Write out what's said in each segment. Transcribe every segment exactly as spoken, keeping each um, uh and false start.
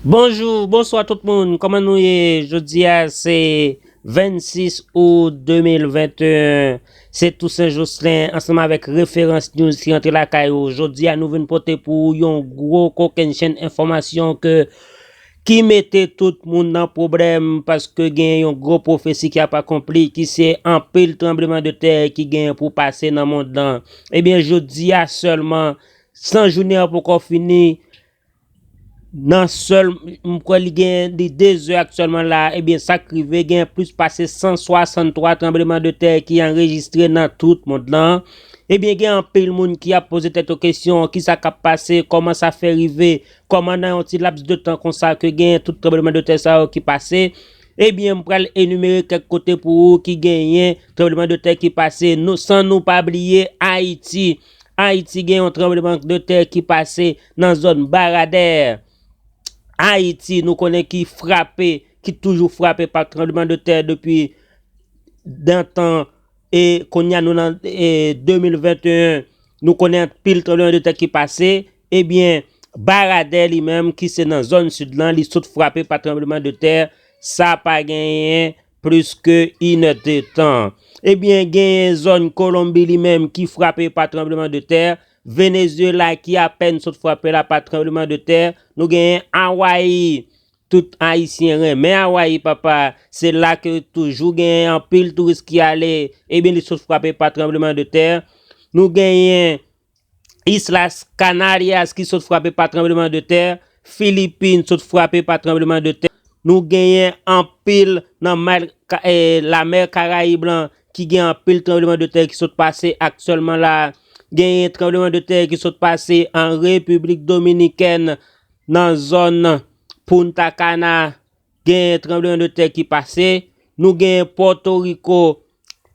Bonjou, bonswa tout moun. Kòman nou ye? Jodi a se vennsis out de mil venteyen. Se Toussaint Jocelyn ansanm avèk Referans News ki rantre lakay ou. Jodi a nou vin pote pou ou yon gwo kokennchenn enfòmasyon ke ki mete tout moun nan pwoblèm paske gen yon gwo pwofesi ki ap akonpli ki se anpil tranbleman de tè ki gen pou pase nan mond lan. Ebyen jodi a sèlman san jounen an poko fini, nan sèl m kwè li gen li dezè aktyèlman la, ebyen sa k rive gen plis pase san swasanntwa tranbleman de tè ki anrejistre nan tout mond lan. Ebyen gen anpil moun ki ap poze tèt yo kesyon kisa k ap pase, kòman sa fè rive, kòman nan yon ti laps de tan konsa ke gen tout tranbleman de tè sa yo ki pase. Ebyen m pral enimere kèk kote pou ou ki genyen tranbleman de tè ki pase nou san nou pa bliye Ayiti. Ayiti gen yon tranbleman de tè ki pase nan zòn Baradè. Ayiti nou konnen ki frape, ki toujou frape pa tranbleman de tè depi dan tan e kounye a nou nan e de mil venteyen, nou konnen anpil tranbleman de tè ki pase. Ebyen Baradè li menm ki se nan zòn sid lan li sot frape pa tranbleman de tè. Sa pa genyen plis ke inèdtan. Ebyen genyen zòn Kolonbi li menm ki frape pa tranbleman de tè. Venezuela ki apèn sot frape la pa tranbleman de tè. Nou genyen Awayi. Tout Ayisyen renmen Awayi papa. Se la ke toujou genyen anpil touris ki ale. Ebyen li sot frape pa tranbleman de tè. Nou genyen Islas Canarias ki sot frape pa tranbleman de tè. Filipin sot frape pa tranbleman de tè. Nou genyen anpil nan lamè Karayib lan ki gen anpil tranbleman de tè ki sot pase aktyèlman la. Genyen tranbleman de tè ki sot pase an Repiblik Dominikèn nan zòn Punta Cana. Genyen tranbleman de tè ki pase. Nou genyen Pòtoriko,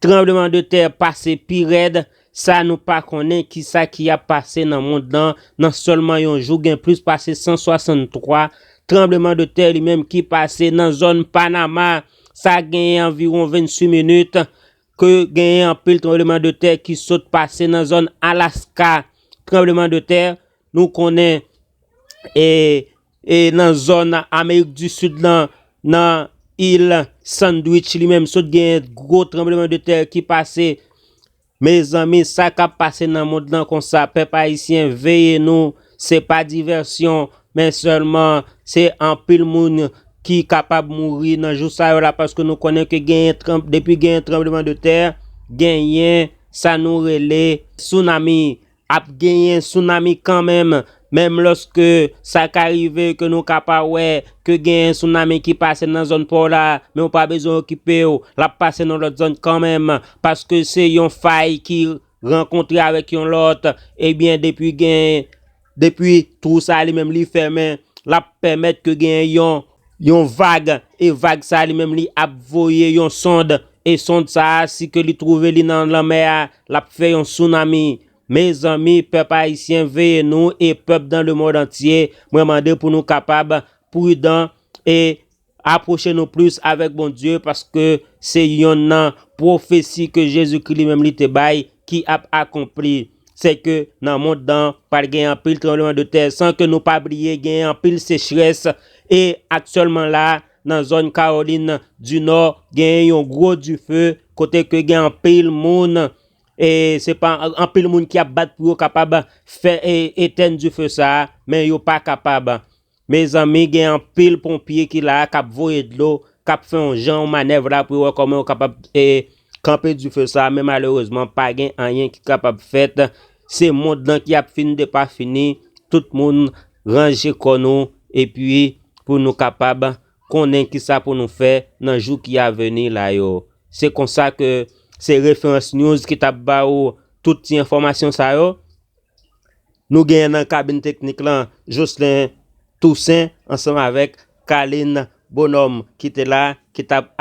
tranbleman de tè pase pi rèd. Sa nou pa konnen kisa ki ap pase nan mond lan. Nan sèlman yon jou gen plis pase san swasanntwa tranbleman de tè li menm ki pase nan zòn Panama. Sa genyen anviwon vennsis minit ke genyen anpil tranbleman de tè ki sot pase nan zòn Alaska. Tranbleman de tè nou konnen e e nan zòn Amerik di Sid lan nan il Sandwich li menm sot gen gwo tranbleman de tè ki pase. Mezanmi sa k ap pase nan mond lan konsa pèp ayisyen veye nou. Se pa divèsyon men sèlman se anpil moun ki kapab mouri nan jou sa yo la paske nou konnen ke genyen tranb depi genyen tranbleman de tè genyen sa nou rele sounami. Ap genyen sounami kanmenm, menm lòske sa ka rive ke nou ka pa wè ke genyen sounami ki pase nan zòn pa w la, men w pa bezwen okipe w, l ap pase nan lòt zòn kanmenm, paske se yon fay ki rankontre avèk yon lòt, ebyen depi gen depi twou sa li menm li fèmen, l ap pèmèt ke genyen yon yon vag, e vag sa li menm li ap voye yon sond, e sond sa a si ke li twouve li nan lanmè a, l ap fè yon sounami. Mezanmi pèp ayisyen veye nou e pèp dans le monde entier, mwen mande pou nou kapab pridan e apwoche nou plis avèk Bondye paske se yonn nan pwofesi ke Jezikri li menm li te bay ki ap akonpli. Se ke nan mond lan pral gen anpil tranbleman de tè san ke nou pa bliye gen anpil sechrès e aktyèlman la nan zòn Kawolin di Nò gen yon gwo dife kote ke gen anpil moun e se pa anpil moun ki ap bat pou yo kapab fè e etèn dife sa a men yo pa kapab. Mezanmi gen anpil ponpye ki la k ap voye dlo k ap fè yon jan yon manèv la pou yo wè kòman yo kapab e kanpe dife sa men malerezman pa gen anyen ki kapab fèt. Se mond lan ki ap fin depafini. Tout moun ranje kò nou epi pou nou kapab konnen kisa pou nou fè nan jou ki a veni la yo. Se konsa ke se Referans News ki t ap ba ou tout ti enfòmasyon sa yo. Nou genyen nan kabin teknik lan Jocelyn Toussaint ansanm avèk Carline Bonhomme ki te la ki t ap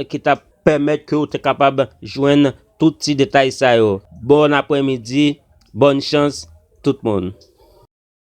ki t ap pèmèt ke w te kapab jwenn tout ti detay sa yo. Bon apremidi, bòn chans tout moun.